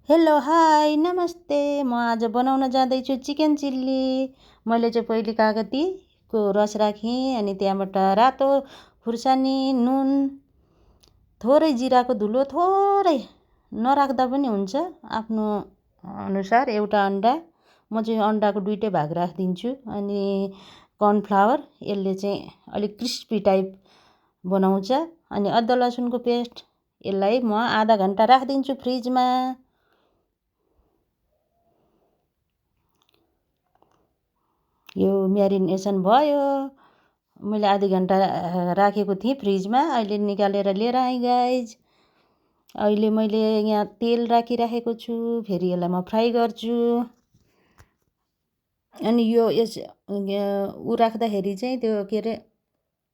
Hello hi नमस्ते। म आज बनाउन जाँदैछु चिकन चिल्ली। मैले चाहिँ पहिले कागतीको रस राखेँ, अनि त्यहाँबाट रातो खुर्सानी, नुन, थोरै जिराको धुलो, थोरै नराख्दा पनि हुन्छ आफ्नो अनुसार। एउटा अन्डा, म चाहिँ अन्डाको दुईटै भाग राखिदिन्छु। अनि कर्नफ्लावर, यसले चाहिँ अलिक क्रिस्पी टाइप बनाउँछ। अनि अदुवा लसुनको पेस्ट, यसलाई म आधा घन्टा राखिदिन्छु फ्रिजमा। यो म्यारिनेसन भयो। मैले आधी घन्टा राखेको थिएँ फ्रिजमा, अहिले निकालेर लिएर आएँ गाइज। अहिले मैले यहाँ तेल राखिराखेको छु, फेरि यसलाई म फ्राई गर्छु। अनि यो राख्दाखेरि चाहिँ त्यो के अरे,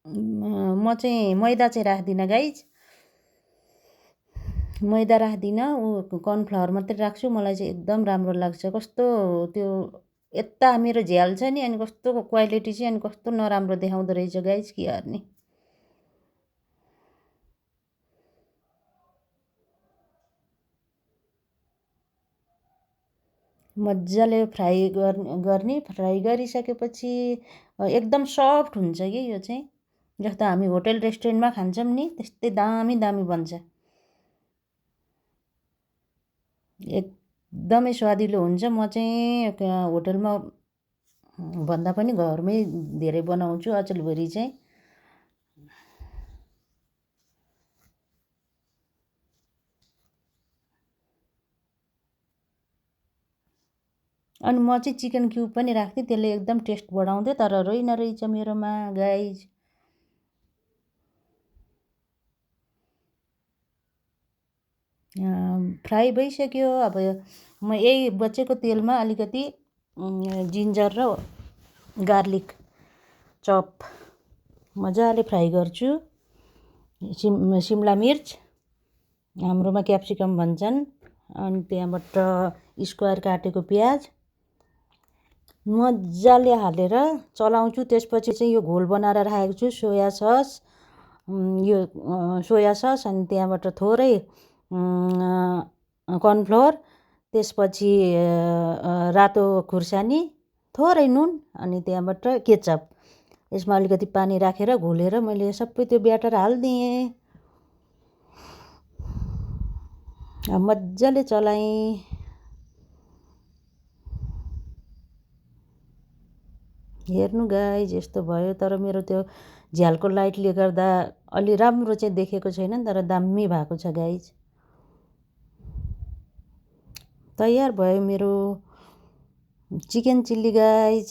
म चाहिँ मैदा चाहिँ राख्दिनँ गाइज, मैदा राख्दिनँ। कर्नफ्लावर मात्रै राख्छु। मलाई चाहिँ एकदम राम्रो लाग्छ। कस्तो त्यो यता मेरो झ्याल छ नि, अनि कस्तो क्वालिटी चाहिँ अनि कस्तो नराम्रो देखाउँदो रहेछ गाइज, के गर्ने। मजाले फ्राई गर्ने। फ्राई गरिसकेपछि एकदम सफ्ट हुन्छ कि यो चाहिँ, जस्तो हामी होटल रेस्टुरेन्टमा खान्छौँ नि त्यस्तै दामी दामी बन्छ। एकदमै स्वादिलो हुन्छ। म चाहिँ होटलमा भन्दा पनि घरमै धेरै बनाउँछु अचेलभरि चाहिँ। अनि म चाहिँ चिकन क्युब पनि राख्थेँ, त्यसले एकदम टेस्ट बढाउँथ्यो, तर रहेछ मेरोमा गाइज। फ्राई भइसक्यो। अब म यही बचेको तेलमा अलिकति जिन्जर र गार्लिक चप मजाले फ्राई गर्छु। सिमला मिर्च, हाम्रोमा क्याप्सिकम भन्छन्। अनि त्यहाँबाट स्क्वायर काटेको प्याज मजाले हालेर चलाउँछु। त्यसपछि चाहिँ यो घोल बनाएर राखेको छु, सोया सस, यो सोया सस, अनि त्यहाँबाट थोरै कर्नफ्लोर, त्यसपछि रातो खुर्सानी, थोरै नुन, अनि त्यहाँबाट केचप। यसमा अलिकति पानी राखेर घोलेर मैले सबै त्यो ब्याटर हालिदिएँ। मजाले चलाएँ। हेर्नु गाइज यस्तो भयो। तर मेरो त्यो झ्यालको लाइटले गर्दा अलि राम्रो चाहिँ देखेको छैन, तर दामी भएको छ गाइज। तयार भयो मेरो चिकन चिल्ली गाइज।